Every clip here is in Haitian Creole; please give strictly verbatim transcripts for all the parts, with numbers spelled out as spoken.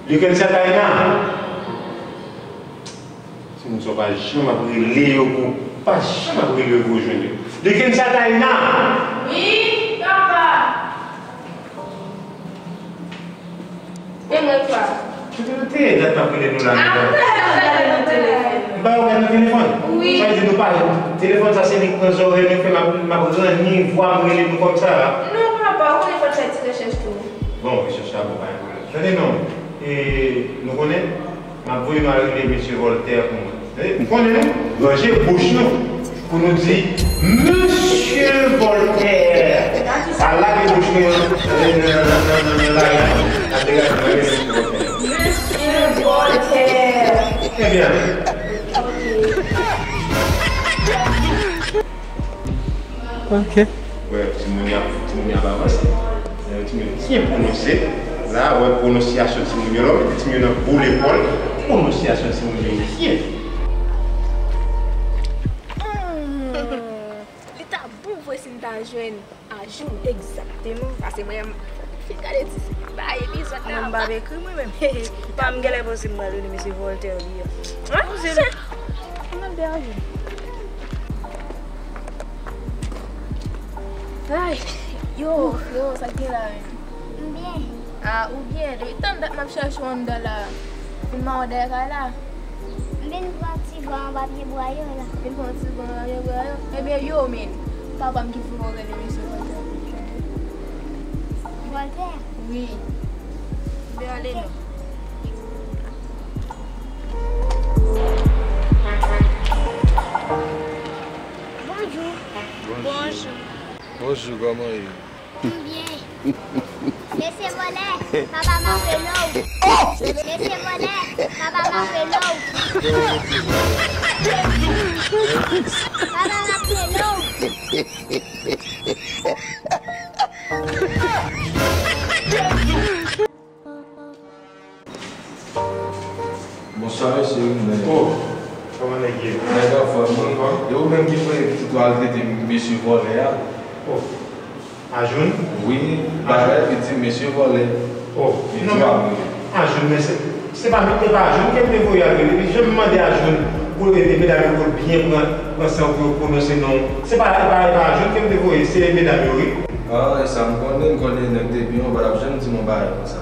Dickens Ataina. Se moun sa w pa janm ap rele yo pou, pa janm ap rele yo pou w jwenn yo. Dickens Ataina. Wi, papa. E mwen, papa. Kote nou te ye dat m ap rele nou la? Apre, m ba yo gade nan telefòn. Wi. Sa vle di nou pa, telefòn sa se li k pran zòrèy nou, fè m ap, m ap ranni vwa m rele nou kòm sa la. Non, papa, ou konnen fò n fè ti rechèch tou. Bon, rechèch la bon, pa gen pwoblèm. Tande non, e, nou konnen, m ap voye nou al rele mesye Voltaire pou mwen. Tande, m konnen nou, ranje bouch nou pou nou di, mesye Voltaire. Al lage bouch nou an, nan, nan, nan, nan, nan lari a. Al degaje, lage mesye Voltaire. Mesye Voltaire. Trè byen. Ok. Wè, timoun yo ap, timoun yo ap avanse. Lè yo timoun yo byen pwononse, la, wè pwononsyasyon timoun yo, lè w mete timoun yo nan gwo lekòl, pwononsyasyon timoun yo byen. Hmm, li ta bon vre si n ta jwenn Ajoun, egzakteman. Paske mwen, fin gade ti bagay epizòd la. Mwen, m p ap ekri mwen menm. Pa m genlè panse m pral rele mesye Voltaire li a. An, se, ann al de Ajoun. Ay, yo, yo, sa k gen la menm? M byen. Ah, ou byen. Depi tann dat m ap chèche w anndan la. Vin mawon dèyè kay la. M vin pran ti van anba pye bwa yo la. Vin pran ti van anba pye bwa yo. Ebyen, yo, men. Papa m ki fè w rele mesye Voltaire. Voltaire? Wi. Ebyen, ale non. Bonjou. Bonjou. Bonjou, kòman w ye? M byen. Mesye vòlè, papa m ap rele w. Mesye vòlè, papa m ap rele w. Papa m ap rele w. Bonswa, mesye Rinè. Oh, kòman nèg ye? Nèg anfòm, wi. Anfòm? E ou menm ki voye pitit ou al trete mesye vòlè a? Oh, Ajoun? Wi, bagay li di mesye vòlè. Oh, non, men Ajoun, men se, se pa, se pa Ajoun ke m te voye al rele. Li janm mande Ajoun pou l ede medam yo pou l byen pran, pran san pou yo pwononse non. Se pa, se pa, se pa Ajoun ke m te voye, se medam yo, wi. Ah, e sa m konnen, m konnen nèg te byen, ou pa t ap janm di m yon bagay konsa.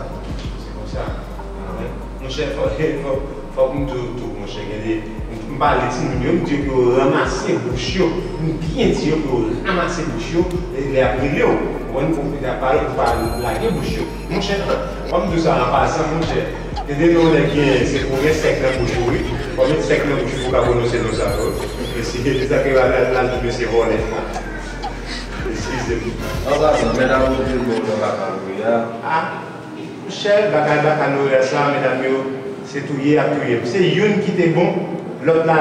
Se konsa. Monchè, fò, fò, fòk m di w tou, monchè, gen de, m pale timoun yo, m di yo pou yo ranmase bouch yo, m byen di yo pou yo ranmase bouch yo, e lè y ap rele w, ou konprann, pou yo pa, pou yo pa lage bouch yo. Monchè, fò m di w sa an pasan, monchè, gen de non nèg gen, se pou gen sèk nan bouch ou, wi. Fò met sèk nan bouch ou pou w ka pwononse non sa yo. E si, se sa ke la, la, la, di mesye vòlè. Eskize m. An pasan, medam yo te bon nan bakaloreya. Ah. Monchè, bagay bakaloreya sa, medam yo, se touye y ap touye m. Se youn ki te bon, lòt la,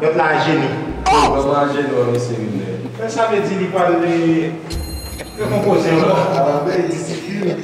lòt la ajenou. Vrèman ajenou an, mesye Rinè. Men sa vle di li pral, li, li konpoze ankò. Ah, ben, disiplin.